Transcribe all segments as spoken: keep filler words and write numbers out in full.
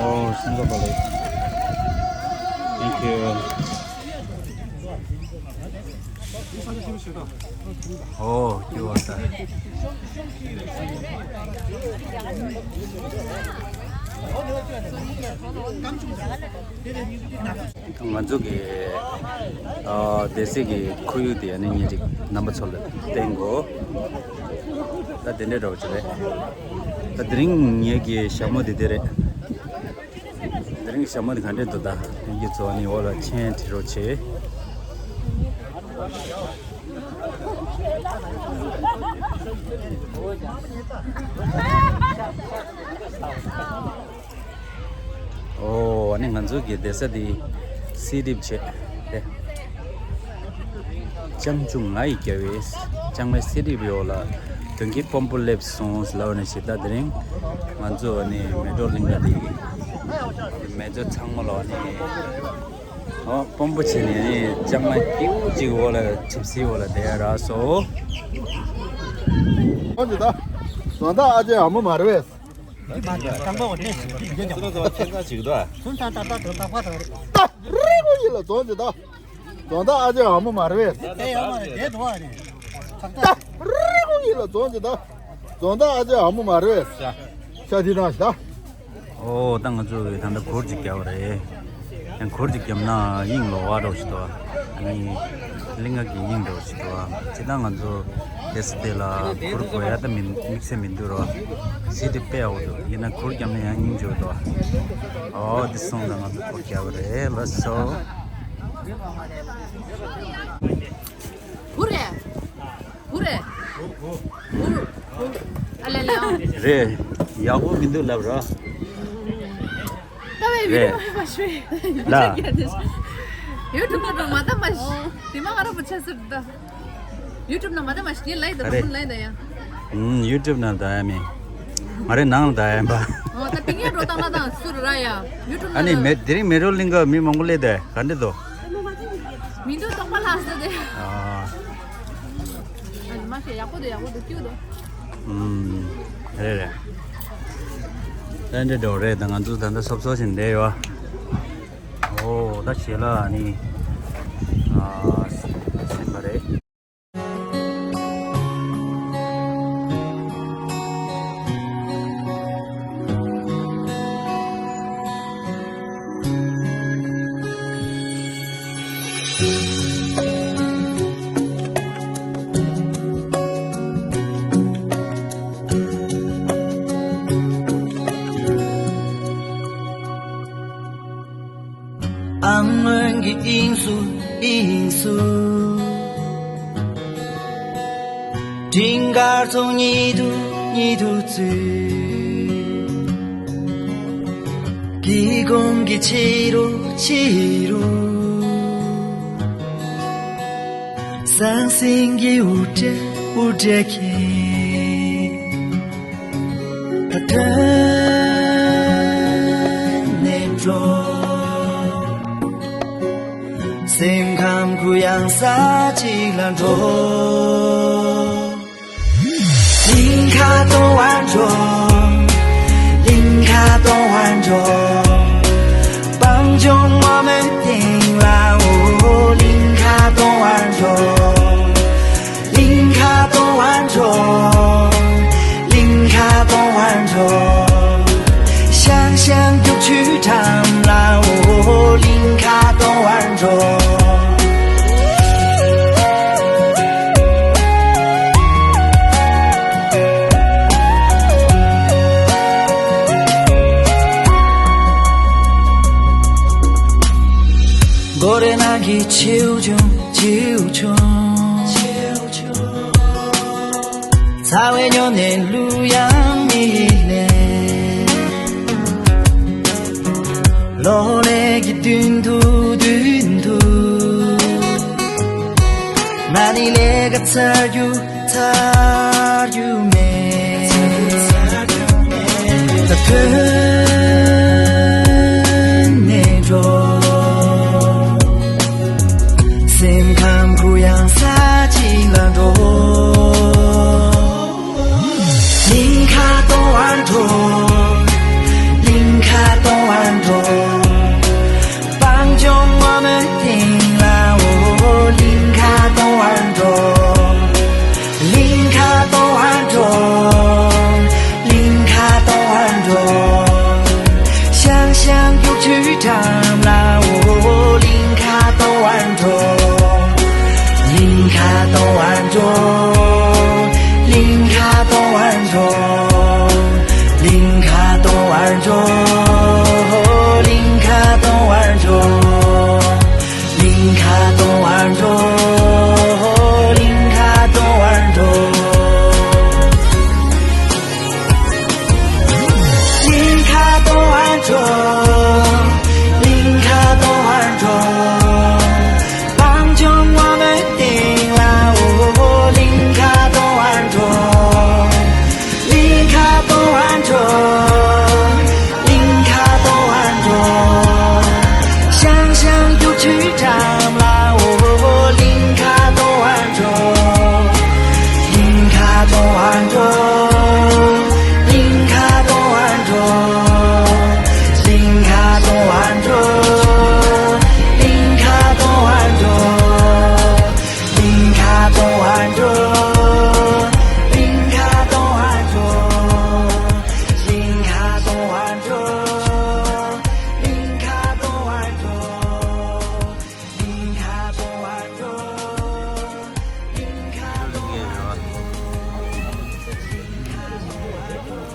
Oh, Singapore. Thank you. Oh, you are the. ང་ཚོ་གི་ཨ་སྡེ་སྲིད་ཀྱི་ཁོར་ཡུག་དེ་ཨ་ནི་ཉིན་གཅིག་རྣམ་པ་ཚོ་ལ་བསྟན་དགོས། ད་དེ་འདྲའི་འདྲ་བོ་ཅིག་རེད། ད་དེ་རིང་ངེད་ཀྱི་ཞྭ་མོ་དེ་དེ་རེད། དེ་རིང་ཞྭ་མོ་དེ་ག་འདྲས་འདུག་ད་ཡིན་གྱི་ཚོ་ཨ་ནི་འོག་ལ་མཆན་བྲིས་རོགས་བྱེད། ཨོ། ཨ་ནི་ང་ཚོ་གི་སྡོད་ས་འདི་གསེར་ཁྲི་བྱས་ཏེ། ལྕང་ཆུ་ང་ཡི་རྒྱལ་བའི་ལྕང་མའི་གསེར་ཁྲི་ཡོག་ལ་དོན་གྱི་དཔོན་པོ་སླེབས་སོང་ལབ་ནས་ཞེ་ད་དེ་རིང་ང་ཚོ་ཨ་ནི་མལ་གྲོ་གླིང་ག་འདི་མི་ཚོ་ཚང་མ་ལ་ཨ་ནི་ཨོ་དཔོན་པོ་བྱས་ནས་ཨ་ནི་ལྕང་མ་སྐྱིད་པོ་ཅིག་འོག་ལ་གྲིབ་བསིལ་འོག་ལ་བསྡད་རག་སོང་། ཨོ་ཅི་ད། བཟོ་ལྟ་ཨ་ཅེ་ཨ་མོ་མ་རེད་པས། དང་པོ་འདི་འདི་ཅང་ཚོ་ཚོ་ཁྱེད་ཚ་ཞིག་དོ། སུན་ཚང་ཏག་ཏག་ཏག་ཏག་པ་དང་རེད། ད་རེ་གོ་ཡིན་ལ་རྫོང་ཅི་ད། རྫོང་ད་ཨ་ཅེ་ཨ་མོ་མ་རེད་པས། དེ་ཡོད་མ་རེད་དེ་འགྲོ་བ་རེད། ད་རེ་གོ་ཡིན་ལ་རྫོང་ཅི་ད། རྫོང་ད་ཨ་ཅེ་ཨ་མོ་མ་རེད་པས། ཤ་དེ་དང་ཞི་ད། ཨོ་ད་ང་ཚོ་གི་ད་ལྟ་གུར་ཅིག་བརྒྱབ་པ་རེད། ཡང་གུར་ཅིག་བརྒྱབ་ན་དབྱིངས་ལོག་པ་འདྲ་བོ་ཞིག་འདུག་ཨ་ནི་གླིང་ག་གི་དབྱིངས་འདྲ་བོ་ཞིག་འདུག་ཇི་ལྟར་ང་ཚོ་དེ་སི་དེ་ལ་གུར་དགོས་ཡ་ད་མི་དམིགས་བསལ་མི་འདུག་རོ། གཞི་དེ་དཔེ་ཡག་པོ་འདུག་ཡིན་ན་གུར་བརྒྱབ་ན་ཡང་སྙིང་རྗེ་པོ་འདུག་ཨོ་དེ་སོང་ཙང་ང་ཚོ་གུར་བརྒྱབ་པ་རེད། ལགས་སོ། གུར་རེད། གུར་རེད། གུར། གུར། ཨ་ལེ་ལེ་ཨང་། རེད། ཡག་པོ་མི་འདུག་ལབ་ར། ད་བའི་རེད། བི་ཌི་ཡོ་མ་ཤོད། ལ། ཡུ་ཊུབ་ནང་མ་ད་མ་ཤི། དེ་མ་ང་ར་པོ་ཆེ་ཟེར་ད། ཡུ་ཊུབ་ནང་མ་ད་མ་ཤི། དེ་ལའི་ད་རེད། ཁུར་ལའི་ད་ཡ། ཨུམ། ཡུ་ཊུབ་ནང་ད་ཡ་མེད། ང་རེ་ནང་ལ་ད་ཡ་ཡིན་པ། ཨོ་ད་དེ་ངས་འགྲོ་སྟངས་ལ་དང་སུ་ར་ཡ་ཡུ་ཊུབ་ཨ་ནི་ནང་མེ་དེ་རིང་མེ་རོ་གླིང་ག་མི་མང་པོ་སླེབས་དེ་ག་འདྲ་འདུག་མི་འདུག་རྟོགས་པ་ལྷག་ས་དེ། ཨ། ཨ་ནི་མ་ཤེས་ཡག་པོ་འདུག་ཡག་པོ་འདུག་སྐྱིད་འདུག་ཨུམ། རེད་རེད། ཏན་ཏན་འགྲོ་རེད་ད་ང་ཚོ་ད་ལྟ་སོབ་སོབ་ཞིག་བསྡད་ཡོད། ཨོ་ད་བྱེད་ལ་ཨ་ནི། ཨ། སེམས་པ་རེད། ཨ་སྔོན་གྱི་དབྱིངས་སུ་དབྱིངས་སུ། སྤྲིན་དཀར་ཚོགས་ཉིད་དུ་ཉིད་དུ་བཙུགས། སྒེའུ་ཁུང་གི་ཕྱི་རུ་ཕྱི་རུ། ཟང་ཟིང་གི་དབུ་སྐྲ་དབུ་སྐྲ་ཁྱེར། ད་ཐོན་ནས་འགྲོ། སེམས་ཁམས་གུ་ཡངས་ས་ཅིག་ལ་འགྲོ། གླིང་ག་སྟོང་བར་འགྲོ། གླིང་ག་སྟོང་བར་འགྲོ། སྤང་ལྗོངས་མ་མོའི་སྟེང་ལ་འོ། གླིང་ག་སྟོང་བར་འགྲོ། གླིང་ག་སྟོང་བར་འགྲོ། གླིང་ག་སྟོང་བར་འགྲོ། ཤང་ཤང་རྒྱུག་ཆུའི་འགྲམ་ལ་འོ། གླིང་ག་སྟོང་བར་འགྲོ། སྒོ་རའི་ནང་གི་མཆེའུ་ཆུང་མཆེའུ་ཆུང་། ཚ་བའི་སྨྱོ་ནད་གླུ་དབྱངས་མི་ལེན། གློག་ཀླད་ཀྱི་མདུན་དུ་མདུན་དུ། ང་ནི་ལས་ཀ་ཚར་རྒྱུ་ཚར་རྒྱུ་མེད། ད་ཐོན་ནས་འགྲོ། སེམས་ཁམས་གུ་ཡངས་ས་ཅིག་ལ་འགྲོ། གླིང་ག་སྟོང་བར་འགྲོ། གླིང་ག་སྟོང་བར་འགྲོ། སྤང་ལྗོངས་མ་མོའི་སྟེང་ལ་འོ། གླིང་ག་སྟོང་བར་འགྲོ། གླིང་ག་སྟོང་བར་འགྲོ། གླིང་ག་སྟོང་བར་འགྲོ། ཤང་ཤང་རྒྱུག་ཆུའི་འགྲམ་ལ་འོ། གླིང་ག་སྟོང་བར་འགྲོ། གླིང་ག་སྟོང་བར་འགྲོ། གླིང་ག་སྟོང་བར་འགྲོ། གླིང་ག་སྟོང་བར་འགྲོ། གླིང་ག་སྟོང་བར་འགྲོ། གླིང་ག་སྟོང་བར་འགྲོ། གླིང་ག་སྟོང་བར་འགྲོ། གླིང་ག་སྟོང་བར་འགྲོ། གླིང་ག་སྟོང་བར་འགྲོ། སྤང་ལྗོངས་མ་མོའི་སྟེང་ལ་འོ། གླིང་ག་སྟོང་བར་འགྲོ། གླིང་ག་སྟོང་བར་འགྲོ། གླིང་ག་སྟོང་བར་འགྲོ། ཤང་ཤང་རྒྱུག་ཆུའི་འགྲམ་ལ་འོ། གླིང་ག་སྟོང་བར་འགྲོ། གླིང་ག་སྟོང་བར་འགྲོ། གླིང་ག་སྟོང་བར་འགྲོ། གླིང་ག་སྟོང་བར་འགྲོ། གླིང་ག་སྟོང་བར་འགྲོ། གླིང་ག་སྟོང་བར་འགྲོ། གླིང་ག་སྟོང་བར་འགྲོ། གླིང་ག་སྟོང་བར་འགྲོ། གླིང་ག་སྟོང་བར་འགྲོ། གླིང་ག་སྟོང་བར་འགྲོ། གླིང་ག་སྟོང་བར་འགྲོ།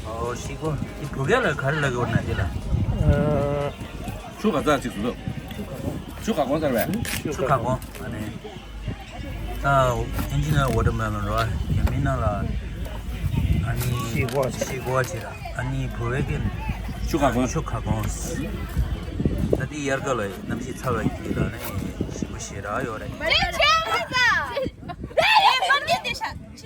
ཨོ་ཤི་གོ། འདི་བོད་སྐད་ལ་ག་རེ་ལབ་དགོས་ན་འདི་ལ། ཨ། ཆུ་ག་ཚ་ཅིག་བཟོ། ཆུ་ག་གོང་ཟེར་བས། ཆུ་ག་གོང་། ཨ་ནི། ད་ཨིན་ཇི་ནི་ཡར་ཝ་ཊར་མེ་ལོན་རོ། རྒྱ་མི་ནང་ལ་ཨ་ནི་ཤི་གོ་ཤི་གོ་ཅེས་ར། ཨ་ནི་བོད་སྐད་ཆུ་ག་གོང་། ཆུ་ག་གོང་། ད་འདི་དབྱར་ཁ་ལ་གནམ་གཤིས་ཚ་བའི་རྒྱུད་ལ་ནི་ཤི་གོ་ཞེ་དྲག་ཡོད་རེད།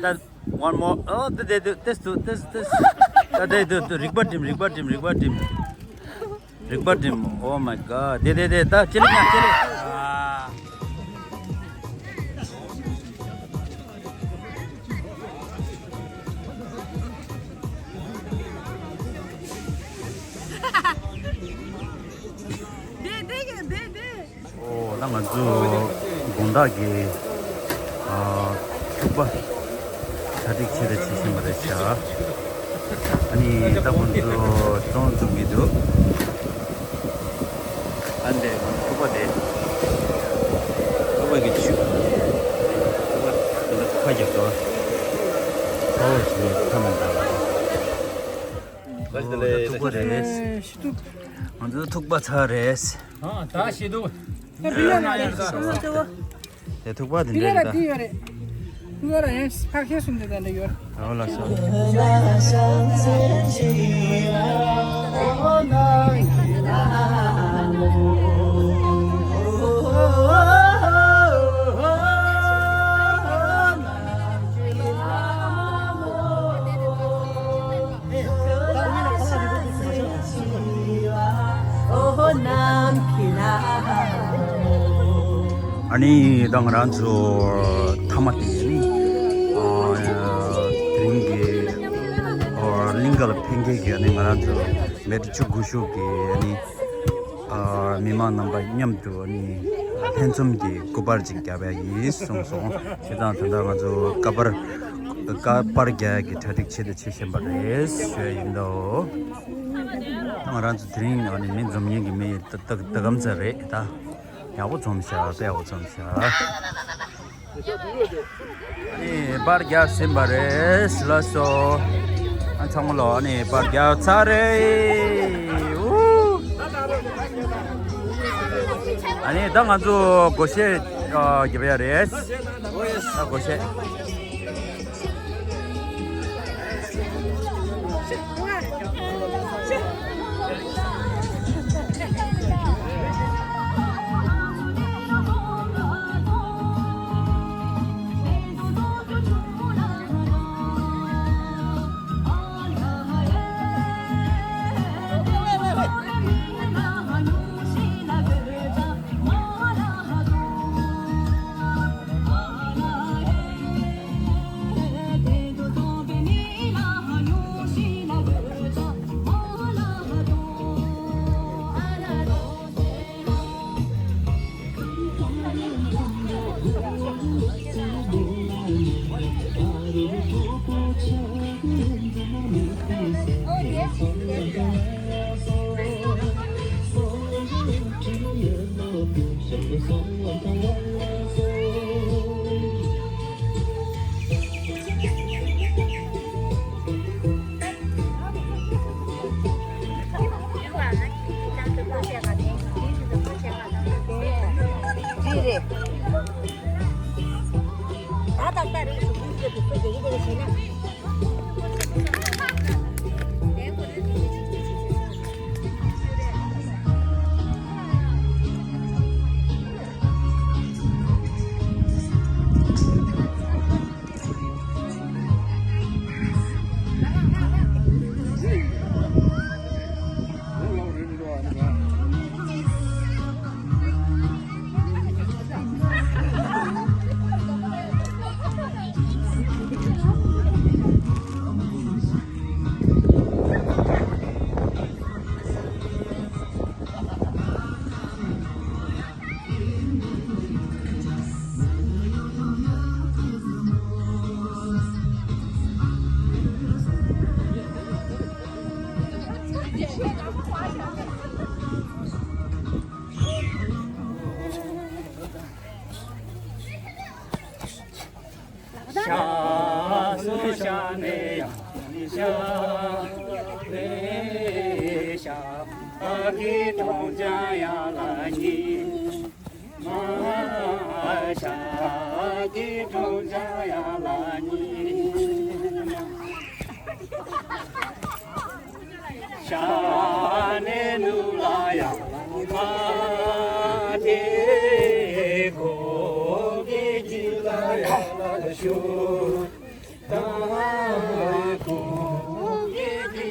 That one more. Oh, the, the, the, this too, this, this. ད་དེ་དེ་དེ་རིག་པ་སྒྲིམ། རིག་པ་སྒྲིམ། རིག་པ་སྒྲིམ། རིག་པ་སྒྲིམ། Oh my god. དེ་དེ་དེ་ད་ཅི་ལ་ཉག་ཅི་ལ། དེ་དེ་གི་དེ་དེ། ཨོ་ད་ང་ཚོ་དགོང་དག་གི་ཨ་ཐུག་པ་གྲ་སྒྲིག་བྱེད་དང་བྱེད་བཞིན་པ་རེད་ཤག་ཨ་ནི་ད་ཁོང་ཚོ་བཙོང་བཙོང་གི་འདུག་ཨ་འདྲས་ཐུག་པ་དེ། ཐུག་པ་གི་ཆུ། ཐུག་པ་འདི་ཁ་རྒྱབ་འགྲོ། ཁ་བོ་ཞིག་ཁ་མི་འདྲ་བ། ཐུག་པ་རེད། ཨེ་ཤི་ཐུག་ང་ཚོ་ཐུག་པ་ཚར་རེད། ཨ་ད་ཤི་ཐུག་ད་བི་ཡ་ན་ཡ་ས་ས་ས། དེ་ཐུག་པ་དེ་བི་ཡ་འདྲ་ན་རེད་ད། བི་ཡ་རེད། བི་ཡ་ར་ཡ་ཕ་ཁེ་སུང་དེ་ད་འདྲ་ཡོད། ཨོ་ལགས་སོ། ཨ་ནི་ད་ང་རང་ཚོ་མཐའ་མ་དེ་ནི་ཨ་དེ་རིང་གི་ཨ་གླིང་ག་ལ་ཕེབས་མཁན་གྱི་ཨ་ནི་ང་རང་ཚོ་མེ་ཏྲི་བཅུ་དགུ་ཤོག་གི་ཨ་ནི་ཨ་མི་མང་རྣམ་པ་མཉམ་དུ་ཨ་ནི་ལྷན་འཛོམས་ཀྱི་སྐུ་པར་ཅིག་བརྒྱབ་ཡ་ཡིན་གསུངས་སོང་། བྱས་ཙང་ད་ལྟ་ང་ཚོ་ཀ་པར་ཀ་པར་རྒྱག་ཡ་གི་གྲ་སྒྲིག་བྱེད་དང་བྱེད་བཞིན་པ་རེད་ཞུ་ཡ་ཡིན་ད། ང་རང་ཚོ་དེ་རིང་ཨ་ནི་མི་འཛོམས་མཁན་གྱི་མི་ད་ད་ད་གམ་ཚ་རེད་ད། ཡག་པོ་འཛོམས་ཤག་དཔེ་ཡག་པོ་འཛོམས་ཤག་ཨ་ནི་པར་རྒྱག་ཟིན་པ་རེད། ལགས་སོ། ཨ་ཚང་མ་ལོ་ཨ་ནི་པར་རྒྱག་ཚར་རེད། ཨུ། ཨ་ནི་ད་ང་ཚོ་སྒོར་གཞས་ཨ་རྒྱབ་ཡ་རེད། ཨ་སྒོར་གཞས། ཤ་སོ་ཤ་ནས་ཡང་ཤ་ནས་ཤ་ཨ་ཀི་གྲོང་ཅང་ཡ་ལ་ཉི་མ་ཤ་ཨ་ཀི་གྲོང་ཅང་ཡ་ལ་ཉི་མ། ཤ་ནས་ནུ་ལ་ཡ་མ་དེ་གོ་གི་ལ་ཡ་ལ་ཤུ་ད་གོ་གི་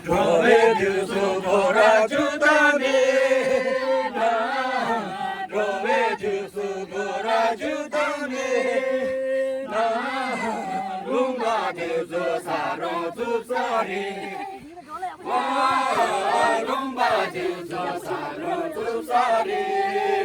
འགྲོ་བའི་དུས་སུ་འཁོར་བ་རྒྱུ་དང་མེད་ན། འགྲོ་བའི་དུས་སུ་འཁོར་བ་རྒྱུ་དང་མེད་ན། ལུང་པ་དེ་ཚོ་ས་རང་རྩུབ་ས་རེད། ལུང་པ་དེ་ཚོ་ས་རང་རྩུབ་ས་རེད།